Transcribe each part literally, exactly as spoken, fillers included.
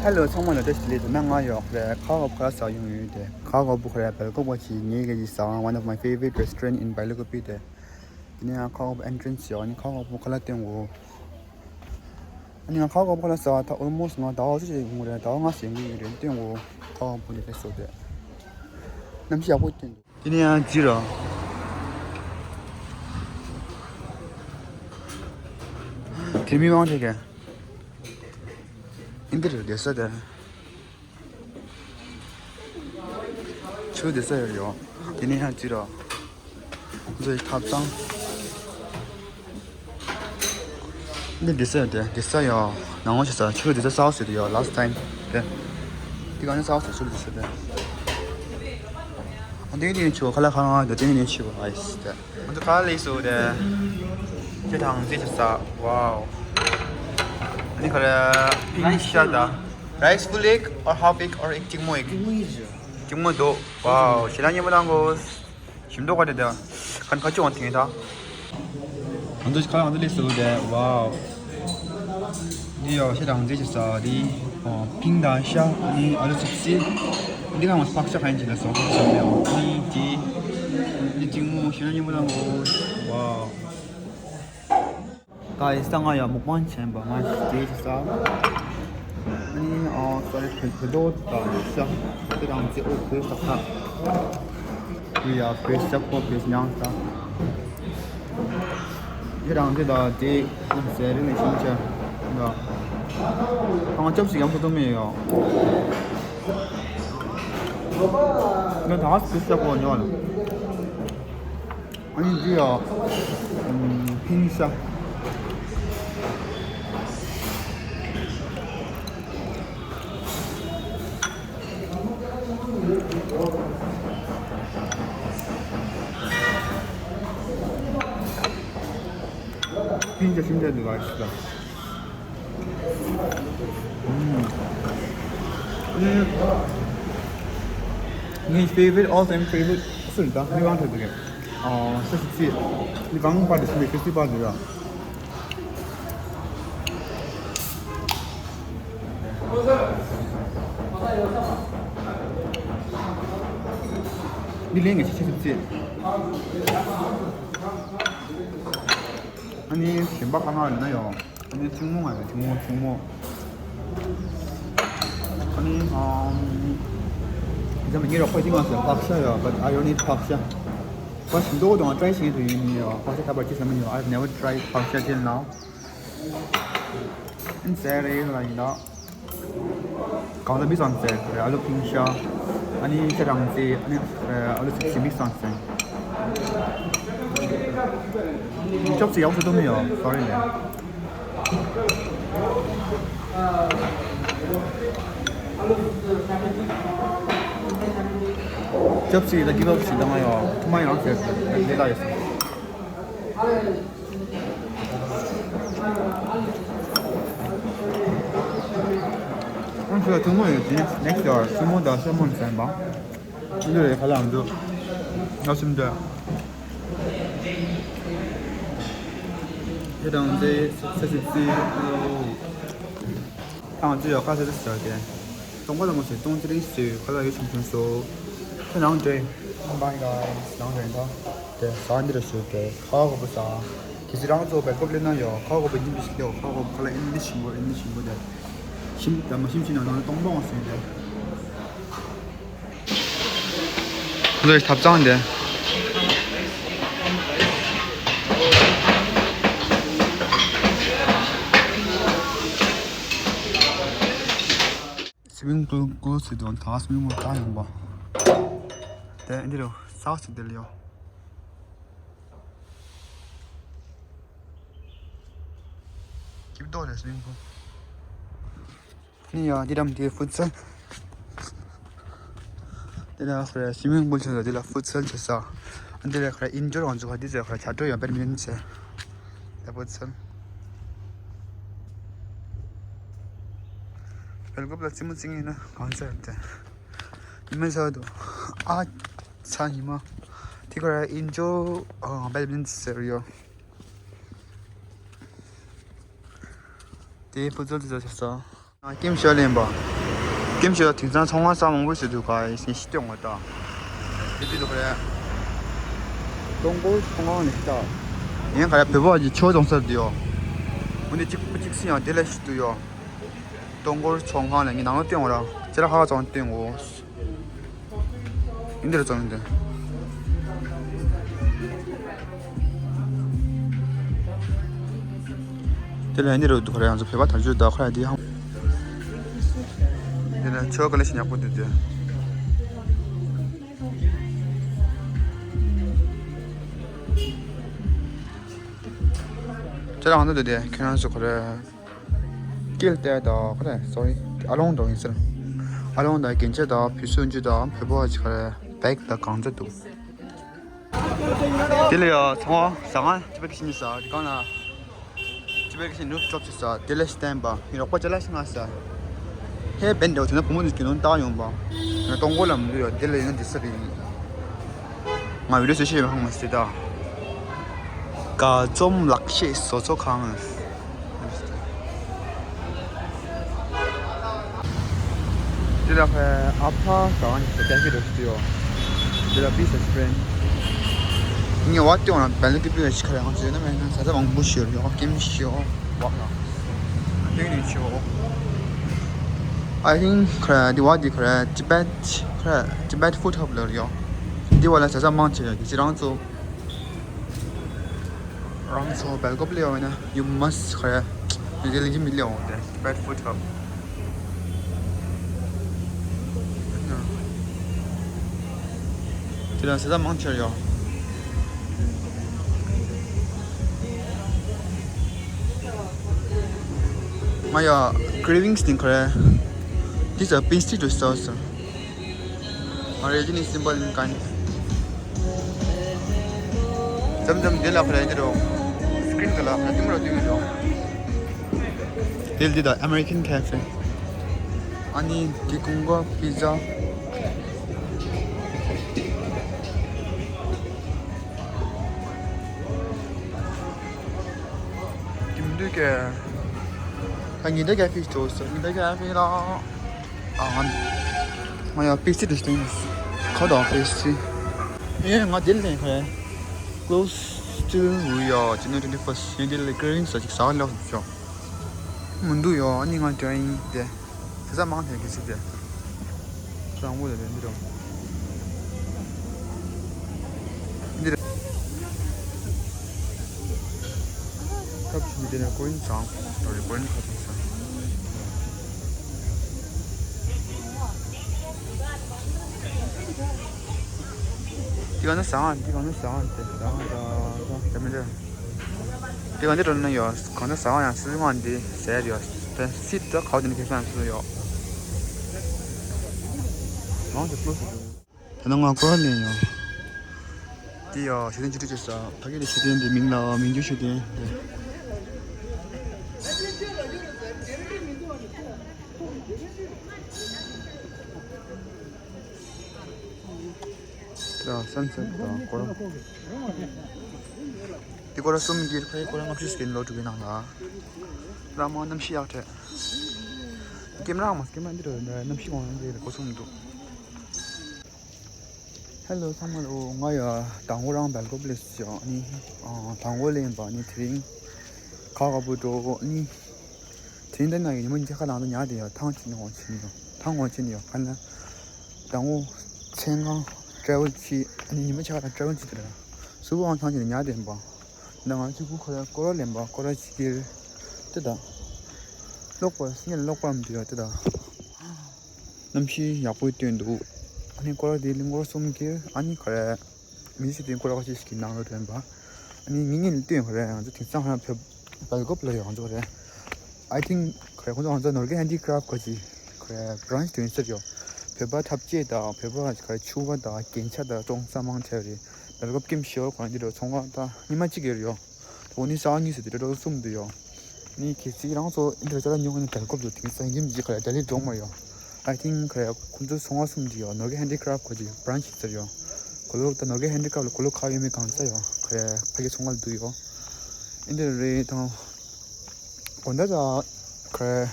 ཧེ་ལོ། ཚང་མ་ལ་བཀྲ་ཤིས་བདེ་ལེགས། ད་ང་ཡོད་རེད། ཁ་བ་བུ་ཁ་ལག་ཟ་ཡོང་ཡོད་དེ། ཁ་བ་བུ་ཁ་ལག་སྦེལ་ཀོབ་པ་ཅིག་ངེད་ཀྱི་ཟ་one of my favorite restaurant in Balikpapan དེ། དེ་ནས་ཡང་ཁ་བ་བུ་entrance ཡོད། ཨ་ནི་ཁ་བ་བུ་ཁ་ལག་སྟོན་གོ། ཨ་ནི་ང་ཁ་བ་བུ་ཁ་ལག་ཟ་ད་almost ང་ཟླ་བ་གཅིག་ཡོང་གི་རེད། ཟླ་བ་ལྔ་ཟིན་གྱི་ཡོད་རེད། སྟོན་གོ། ཁ་བ་བུ་ནི་དེ་སོ་དེ་གནམ་གཤིས་ཡག་པོ་སྟོན་འདུག་དེ་ནས་ཡང་ཅི་ར། དེ་མི་མང་དེ་ག་ཨིན་དེ་རེད། དེ་ས་དེ་ཆུ་དེ་ས་ཡོད་ཡོད། དེ་ནས་ཡང་ཅི་ར། ཁོ་ཚོའི་ཐབ་ཚང་། འདི་དེ་ས་དེ་དེ་ས་ཡོད། ནང་ལོགས་ཆ་ས་ཆུ་དེ་ས་སའོ་སི་དེ་ཡོད། last time དེ། དེ་ག་ནས་སའོ་སི་ཆུ་དེ་ས་དེ། ཨ་དེ་ནས་ཆུ་ཁ་ལག་ཁ་ལག་དེ་དེ་ནས་ཆུ་ཨའི་སི་དེ། ང་ཚོ་ཁ་ལག་སླེབས་སོང་དེ། ཁྱེད་དང་རྩེ་ཆ་ས། ཝའོ། ཨ་ནི་ཁ་ལག་ཕིང་ཤ་ད། Rice full egg or half egg or egg གཅིག་མོ་egg གཅིག་མོ་འདུག་ཝའོ། ཞེ་དྲག་སྙན་པོ་གནང་གོ། ཞིམ་མདོག་ཁ་དེ་དང་། ཁ་ཁ་ཆུ་འོང་དེང་ད། ང་ཚོ་ཁ་ལག་ང་ཚོ་སླེབས་སོང་དེ། ཝའོ། འདི་ཡོ་ཤ་དང་རྫས་ཀྱི་ཟ་བ་འདི། ཨོ། ཕིང་དང་ཤ། ཨ་ནི་ཨ་ལུ་ཚིག་ཚིག་འདི་ག་ང་ཚོ་ཕག་ཤ་ག་ཡིན་ཅི་ལ་སོགས་ཕག་ཤ་མེད། ཨོ། ཨ་ནི་འདི། འདི་གཅིག་མོ་ཞེ་དྲག་སྙན་པོ་གནང་གོ། ཝའོ། Guys ད་ང་ཡང་མུག་པང་བྱས་པ། ང་ཞིག་དེ་ཞིག་ཟ། ཨ་ནི་ཨ་སོ་རི་བོད་བོད་ལོ་དང་ཤ་དེ་རང་ཚེ་ཨོ་བོད་ས་ཁ་བོད་ཡ་བོད་ཤ་ཁོ་བོད་ཉང་ས་དེ་རང་ཚེ་ད་དེ་ཟེར་རིན་ཤིང་ཆ་ད་ཨང་ཅོབ་ཞིག་ཡང་ཁོ་ཏོ་མེད་ཡོ། ང་ད་བོད་ཤ་ཁོ་ཉོ་ལ། ཨ་ནི་འདི་ཡ། ཨམ། ཕིང་ཤ། ཕིང་ཤ་ཤིན་ཏུ་འདི་ལ་ཤི་ད། ངའི་favorite, all time favorite སུ་རེད་ད། མི་མང་ཐོས་འདུག་གས། ཨ། ཤ་ཤི་ཚིས། འདི་གང་པར་དུ་ཤི་མི་ཤི་ཚིས་པར་དུ་ཡ། འདི་ལས་ངས་ཤི་ཤི་ཚིས། ཨ་ནི་གཞན་པ་གང་ག་ཡོད་ན་ཡོང་། ཨ་ནི་ཐུང་མོ་ང་ཡོད། ཐུང་མོ་ཐུང་མོ། ཨ་ནི་ཨམ། རྒྱ་མི་ངའི་རོགས་པ་ཅིག་ང་ཟེར་ཕག་ཤ་ཡོད། But I don't eat ཕག་ཤ། ཕག་ཤ་འདོག་དང་try བྱེད་དུ་ཡིན་ཡོད། ཕག་ཤ་ད་བར་ཅི་ཟ་མི་ཡོད། I've never tried ཕག་ཤ་till now. ཨིན་ཟེར་རེད་ལ་ཡིན་ད། གང་ལ་མི་སང་ཟེར། ཨ་ལུ་ཕིང་ཤ། ཨ་ནི་ཤ་རང་ཙེ། ཨ་ནི་ཨ་ལུ་ཚིག་ཚིག་མི་སང་ཟེར། ཅོབ་ཙེ་ཡག་ཤོས་དུ་མི་ཡོད། Sorry ལེ། ཅོབ་ཙེ་ལ་give up ཞིག་ད་མ་ཡོད། ཐུ་མ་ཡང་ཟེར་ལེ་ལ་ཡོད། ཨང་ཁུ་ཐུན་མོང་ཡོད་དེ་next door ཐུན་མོང་དང་སེ་མོན་ཟན་པ། འདི་རེད་ཁ་ལག་འདུག་ང་སུམ་འདྲ། ཁྱེད་རང་ཚེ་ས་སི་ཚི་ཨོ། ཐང་ཅི་ཡོད་ཁ་ས་རི་ཟ་གེ། སྟོང་པ་ལ་མོ་ཟེར་སྟོང་ཅི་རིང་ཟེར་ཁ་ལག་ཡོད་ཆུང་ཆུང་སོ། ཁྱེད་རང་འདྲེ། Bye guys ནང་རེད་ད། དེ་ཟ་འདི་རུ་ཞུ་དེ་ཁ་གོ་པོ་ཟ། གི་སི་རང་ཚོ་བེ་ཀོབ་ལེ་ན་ཡོད། ཁ་གོ་པོ་ཡིན་པི་ཞིག་ཡོད། ཁ་གོ་པོ་ཁ་ལ་ཨིན་ལི་ཞིམ་པོ་ཨིན་ལི་ཞིམ་པོ་དེ། ཞིམ་དམ་མ་ཞིམ་ཞིམ་ན་ནང་ལ་སྟོང་སྟོང་ཟེར་དེ། ཁོ་ཚོའི་ཐབ་ཚང་དེ། སི་ཝིང་པུལ་ཀུལ་ཟེར་དུས་ད་སི་ཝིང་པུལ་ད་ཡོང་བ། དེ་འདི་རུ་ས་ཟེར་དེ་ལ་ཡོད། སྐྱིབས་རྡོ་རེད་སི་ཝིང་པུལ། ནི་ཡ་འདི་རམ་འདི་ཕུད་སལ། འདི་ལ་ཁ་ར་སི་ཝིང་པུལ་ཆེ་ས་འདི་ལ་ཕུད་སལ་ཆེ་ས། འདི་ལ་ཁ་ར་ཨིན་ཇོར་ང་ཚོ་ཁ་འདི་ཚོ་ཁ་ར་བྱ་སྒྲོ་ཡ་བེད་མི་ཊོན་ཆེ། ད་ཕུད་སལ། བེལ་ཀོབ་ལ་ཙི་མོ་ཙི་ངེ་ན་གང་ཚར་དེ། ཉི་མ་ཚར་དུ་ཨ་ཚ་ཉི་མ། དེ་ཁ་ར་ཨིན་ཇོར་བེད་མི་ཊོན་ཟེར་ཡོད། དེ་ཕུད་སལ་དེ་ཚོ་ཆེ་ས། ཀིམ་ཤོ་ལེན་པ། ཀིམ་ཤོ་དེང་སང་ཚོང་ཁང་ས་མང་པོ་ཞིག་འདུག་ག་ཡིན་ཤི་སྟོན་ངོ་ད། དེ་དུས་འདུག་རེད། ཀྲུང་གོའི་ཚོང་ཁང་ནས་ད། ཡིན་ག་རེ་བོད་པ་གི་ཆོས་སྦྱོང་ས་འདི་ཡོ། འོ་ནི་གཅིག་པུ་གཅིག་སྲིད་ཡང་དེ་ལས་ཤི་འདུག་ཡོ། ཀྲུང་གོའི་ཚོང་ཁང་ལ་ངས་ནང་ལ་སྟོན་འོ་ར། ཅི་ར་ཧ་ག་ཚོང་སྟོན་འོ། འདི་རུ་ཙམ་འདི། དེ་ལས་འདི་རུ་འདུག་རེད། ང་ཚོ་བོད་པ་དར་རྒྱས་ད་ཁ་འདི་ཧང་། འདི་ལ་ཆོ་ག་ལེ་ཤི་ཉག་པོ་འདུག་དེ། ཁྱེད་རང་འདི་འདུག་དེ་ཁྱེད་རང་ཚོ་ཁོ་རེ། སྐྱིད་ལྟ་དང་ཁོ་རེ་སོ་རི་ཨ་ལོང་འགྲོ་ཡིན་ཟེར། ཨ་ལོང་དང་རྒྱན་ཆ་དང་བུ་སུན་ཅུ་དང་བོད་པ་ཅིག་ཁོ་རེ་བེག་དང་གང་ཚ་འདུག་དེ་ལ་ཡ་ཚོང་བ་ཟ་ང་ཅི་པ་ཀི་ཤི་ནི་ཟ་དེ་གང་ལ་ཅི་པ་ཀི་ཤི་ནུབ་ཅོབ་ཅི་ཟ་དེ་ལ་སྟན་པ་ཡིན་རོགས་པ་ཅ་ལ་ཤི་ང་ཟ། ཧེ་བན་འདྲ་བོ་དེ་ན་བུ་མོ་དེ་གི་ནང་བཏགས་ཡོང་པ། ང་སྟོང་གོ་ལ་མི་འདུག་ཡ་དེ་ལ་ཡིན་ན་དེ་ས་རེད། ང་བི་ཌིའོ་བཟོ་ཤེས་ཡོད་ཧང་མ་སྲིད་ད། དགའ་འཛོམས་ལག་ཤེས་བཟོ་ཚོགས་ཁང་། དེ་ལ་ཕའི་ཨ་ཕ་ཟ་བ་ནི་ཟ་རྒྱ་ཁྱི་རོ་ཞིག་ཡོད། དེ་ལ་པི་ས་སི་པན། ངས་བ་ཏི་འོང་ན་བལ་ལུ་ཀི་པི་ལ་ཤི་ཁ་རེ་ཧང་ཟེར་ན་མེད་ན་ཟ་ཟ་མང་པོ་ཞིག་ཡོད་རེད། ཀེམ་ཤིའོ་བག་ལ་ཏེག་ནི་ཆིའོ། I think ཁ་རེ་འདི་བ་འདི་ཁ་རེ་Tibet ཁ་རེ་Tibet Food Hub ལ་རེད་ཡོད། འདི་བ་ལ་ཟ་ཟ་མང་ཆེ་ཡོད། འདི་ཅི་རང་ཚོ། རང་ཚོ་སྦེལ་ཀོབ་ལ་ཡོད་ན་you must ཁོ་རེ་ཡོད་ལེ་ལེ་མི་ལེ་འོང་དེ་Tibet Food Hub། དེ་ལ་ཟ་ཟ་མང་ཆེ་ཡོད། ང་ཡ་cravings ནི་ཁོ་རེ། This a pastry to sauce. Originally simple in kind. འཛམ་འཛམ་འདི་ལ་ཕར་འདི་རོ། སི་ཀྲིན་ག་ལ་ཕར་འདི་མོ་རོ་འདི་མོ་རོ། དེ་འདི་ད་American Cafe། ཨ་ནི་འདི་ཀུང་གོ་པི་ཛ། འདི་མི་འདུག་གས། ད་ཉི་ཟླ་ཀ་ཕི་འགྲོ་སོང་། ཉི་ཟླ་ཀ་ཕི་ལ། ཨ་ང་ང་ཡང་པི་སི་འདི་སྟེང་ཁ་དང་པི་སི། ཨེ་ང་དེ་ལས་ཁ་close still ཡོད་ཡ། ཅི་ནས་twenty first ཡིན། དེ་ལས་cravings ཅིག་ཟ་ལོག་འགྲོ། མི་འདུག་ཡོ། ཨ་ནི་ང་འདྲ་ཡིན་དེ། ཟ་ཟ་མང་དེ་གི་ཚིག་དེ། རང་བོ་ལ་རེད་འདི་རོ། འདི་རེད། ཐབས་ཤིག་འདི་ནས་ཀོ་རིན་ཚང་། ད་རེ་ཀོ་རིན་ཁ་ཚང་ས། འདི་ག་ན་ཟ་འདི་ག་ན་ཟ་དེ་ཟ་ད་ད་མི་འདྲ། དེ་ག་འདི་འགྲོ་ན་ཡོད། གང་ན་ཟ་ཡང་སྲིད་དབང་འདི་ཟེར་ཡོད། དེ་སྲིད་ད་གའོ་དེ་ནི་ཁེ་སང་སུ་ཡོད། མང་དུ་ཀླུ་སུ་འདུག་ད་ནང་ང་ཀོ་ར་ལེན་ཡོད། དེ་ཡོད་ཞུ་དོན་ཅི་ཐུ་ཅི་ས་ཕ་གི་དེ་ཞུ་དོན་དེ་མིང་ལ་མིང་རྒྱུ་ཞུ་དོན་དེ། ད་སན་སེ་ཊི་དང་སྐོར་ར། འདི་སྐོར་ར་གསུམ་གྱི་ཕ་གི་སྐོར་ར་ལྔ་བཅུ་ཟིན་ལོ་དྲུག་གི་ནང་ལ། ར་མ་གནམ་གཤིས་ཡག་ཐལ། ཀེམ་ར་མ་ཀེམ་ར་འདི་རུ་གནམ་གཤིས་གོང་འདི་རུ་གོ་སོང་འདུག་ཧེ་ལོ་ཚང་མ་ལོ། ང་ཡ་དང་པོ་རང་སྦེལ་ཀོབ་ལས་སོང་ནི། དང་པོ་ལེན་པ་ནི་དེ་རིང་ཁ་ཁ་པོ་འགྲོ་ནི། དེ་རིང་ད་ན་ཡི་ཉི་མ་ཉི་ཁ་ལང་དུ་ཉལ་དེ་ཡ་ཐང་ཆེན་ནི་འོང་ཆེན་ཡོད། ཐང་འོང་ཆེན་ཡོད་ཁ་ན། དང་པོ་མཚན་གང་travel ཆི་ཨ་ནི་ཉི་མ་ཆ་ཁ་travel ཆི་དེ་ར། སུ་བོ་ཨང་ཐང་ཆེན་ནི་ཉལ་དེ་འབའ། ད་ང་ཚོ་ཁུ་ཁོ་ར་སྐོར་ར་ལེན་པ་སྐོར་ར་ཅིག་གིར། དེ་དང་། གློག་པ་སྙན་གློག་པ་མི་འདུག་ཡ་དེ་དང་། གནམ་གཤིས་ཡག་པོའི་སྟོན་འདུག་ཨ་ནི་སྐོར་ར་དེ་ལིང་སྐོར་གསུམ་གྱིར་ཨ་ནི་ཁོ་ར། མི་ཚེ་དེ་སྐོར་ར་ཁ་ཤས་ཤིག་གི་ནང་ལ་ཐོན་པ། ཨ་ནི་ངེད་གཉིས་ལ་སྟོན་ཁོ་ར་ང་ཚོ་དེང་སང་ཧ་བོད་སྦེལ་ཀོབ་ལ་ཡོད་ང་ཚོ་ཁོ་ར། I think ཁོ་ར་ཁོ་ཚོ་ང་ཚོ་ནོར་གེ་ཧན་ཌི་ཀ་རབ་ཁོ་ཅི། ཁོ་ར་branch དོན་ཟེར་ཡོད། བོད་པ་འཁྲབ་ཆས་དང་བོད་པ་ཁོ་ར་ཕྱུ་པ་དང་རྒྱན་ཆ་དང་ཀྲོང་ས་མང་ཆེ་བ་རེད། སྦེལ་ཀོབ་ཀིམ་ཤོར་ཁོ་ར་འདི་འགྲོ་ཚོང་ཁང་དང་ཉི་མ་གཅིག་ཡོད་རེད་ཡོད། འོ་ནི་ས་གཉིས་སུ་དེ་འདྲ་གསུམ་དུ་ཡོད། ནི་གལ་སྲིད་རང་ཚོ་འདི་འདྲ་ཅ་ལག་ཉོ་མཁན་ནི་སྦེལ་ཀོབ་ཏུ་དེང་སང་ཡིན་གྱི་ཁ་ལ་ལྡི་ལི་འགྲོ་མ་ཡོང་། I think ཁ་ལ་ཁོང་ཚོ་ཚོང་བ་གསུམ་དུ་ཡོད། ནོར་གེ་ཧན་ཌི་ཀ་རབ་ཁོ་ཅི་branch ཟེར་ཡོད། གོ་ལོ་ད་ནོར་གེ་ཧན་ཌི་ཀ་རབ་ལ་གོ་ལོ་ཁ་ཡོད་མེད་གང་ས་ཡོད། ཁ་ལ་ཕ་གི་ཚོང་ཁང་ལ་འདུག་ཡོད། ཨིན་དེ་རེད་དང་། དགོང་དག་ད་ཁ་ལ་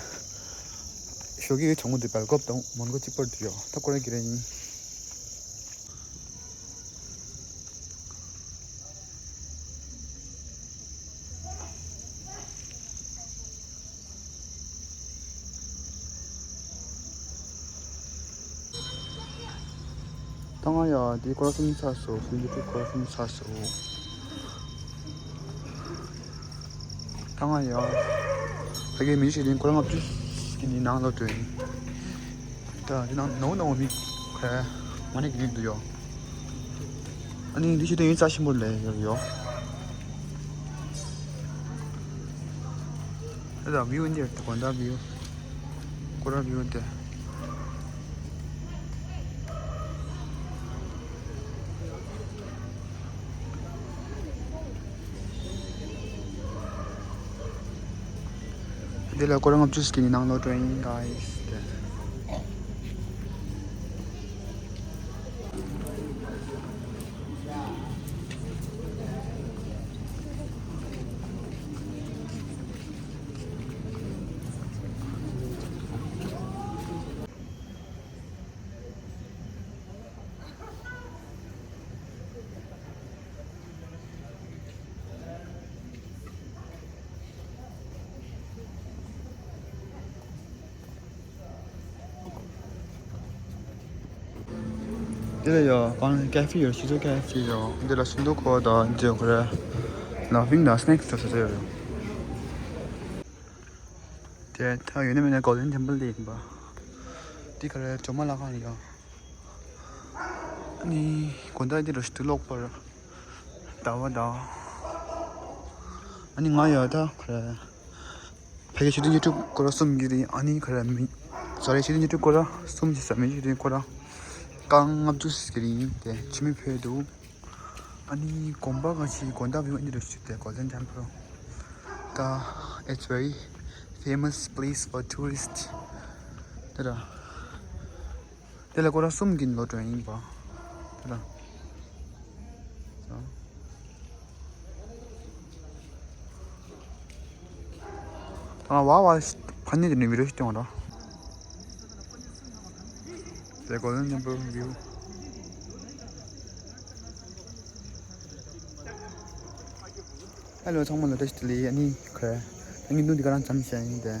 ཞོགས་ཀྱི་གྲོགས་མོ་དེ་སྦེལ་ཀོབ་དང་མོན་གྷོ་གཅིག་པར་དུ་ཡོད། ད་ཁོ་རང་གི་རེད་ཡིན། ད་ང་ཡ་དེ་སྐོར་གསུམ་ཚར་སོང་། སུམ་ཅུ་དྲུག་སྐོར་གསུམ་ཚར་སོང་། ད་ང་ཡ་ཕ་གི་མི་ཞིག་ཡིན། སྐོར་ལྔ་བཅུ་གི་ནི་ནང་ལོགས་འགྲོ་ཡིན། ད་དེ་ནང་ནོ་ནོ་མི་ཁ་མ་ནི་གི་འདུག་ཡོ། ཨ་ནི་འདི་ཞིག་ཏུ་ཡིན་རྩ་ཆེན་པོ་ལས་ཡོད་ཡོ། ད་ལྟ་བིའུ་འདིར་ད་གོན་ད་བིའུ། སྐོར་ར་བིའུ་དེ། འདི་ལ་སྐོར་ར་ལྔ་བཅུ་ཞིག་གི་ནང་ལོགས་འགྲོ་ཡིན་གཱིས་དེ། འདི་ལ་ཡོ་གང་ཀེ་ཧྥེ་ཡོ། ཤི་ཚོ་ཀེ་ཧྥེ་ཡོ། འདི་ལ་སུན་དུ་ཁོ་དང་འདི་ཁོ་ར་ལ་ཕིང་དང་སི་ནེག་སི་ཚོ་ཚོ་ཡོད་རེད། དེ་ད་ཡོད་ན་མེད་ན་གོལ་ཌན་ཊེམ་པལ་དེ་ཡིན་པ། འདི་ཁོ་ར་ཇོ་མ་ལ་ཁང་ཡོ། ཨ་ནི་དགོང་དག་འདི་རུ་ཞིག་ཏུ་ལོག་པར་ཟླ་བ་ཟླ་བ། ཨ་ནི་ང་ཡོད་ད་ཁོ་ར། ཕ་གི་ཤི་ཏུ་ཡུ་ཊུབ་སྐོར་གསུམ་གྱི་རིང་། ཨ་ནི་ཁོ་ར་མི། སོ་རི། ཤི་ཏུ་ཡུ་ཊུབ་སྐོར་ར་གསུམ་གྱི་ས་མི་ཤི་ཏུ་སྐོར་ར་རྐང་ལྔ་བཅུ་ཞིག་གི་རིང་དེ་ཆུ་མི་ཕེ་འདུག་ཨ་ནི་དགོན་པ་ག་ཞིག་དགོན་ད་བིའུ་ཨ་ནི་རུ་ཞིག་དེ་གོལ་ཌན་ཊེམ་པལ། ད་it's very famous place for tourist. དེ་ར། དེ་ལ་སྐོར་ར་གསུམ་གྱི་ལོགས་འགྲོ་ཡིན་པ། དེ་ལ། ད་ང་བ་བ་ཕ་ནི་དེ་ནས་བི་ཌིའོ་ཞིག་སྟོན་ར། དེ་གོལ་ཌན་ཊེམ་པལ་བིའུ། ཧེ་ལོ་ཚང་མ་ལ་བཀྲ་ཤིས་བདེ་ལེགས། ཨ་ནི་ཁོ་ར་ད་ངས་འདུག་འདི་ག་རང་ཙམ་བཤད་ཡིན་ཏེ།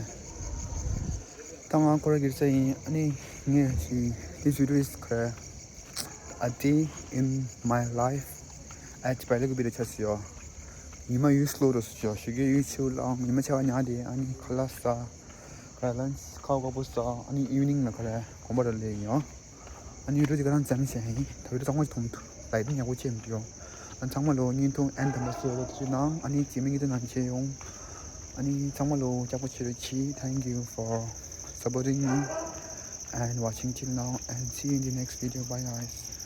ད་ང་སྐོར་ར་གྱི་རྩ་ཡིན། ཨ་ནི་ངས་ཞིག་this video is ཁོ་ར་a day in my life at Paleku Beach ཆགས་སོ་ཡོ། ཉི་མ་ཡུལ་སློབ་རུ་སོ་ཡོ། ཞོགས་ཀའི་ཡུལ་ཆེ་བ་ལ་ཉི་མ་ཆེ་བ་ཉལ་ཏེ། ཨ་ནི་ཁ་ལག་ཟ། ཁ་ལག་ཁ་བ་དཀར་པོ་ཟ། ཨ་ནི་ཨི་ཝི་ནིང་ལ་ཁོ་ར་དགོན་པ་རུ་སླེབས་ཡིན་ཡོ། ཨ་ནི་བི་ཌིའོ་འདི་ག་རང་ཙམ་བཤད་ཡིན། ད་བི་ཌིའོ་ཚང་མ་མཐོང་ཐུབ་ལའིག་ཉག་པོ་བྱེད་མི་འདུག་ཡོ། ཨ་ཚང་མ་ལོ་བརྙན་ཐུང་ཨེན་དམ་པ་སོ་ལོ་ཚུལ་ནང་། ཨ་ནི་སྐྱེ་མི་ཉིད་དུ་ནང་བྱེད་ཡོང་། ཨ་ནི་ཚང་མ་ལོ་ལྕགས་པོ་བྱེད་རོགས་གྱིས། Thank you for supporting me and watching till now, and see you in the next video. Bye guys.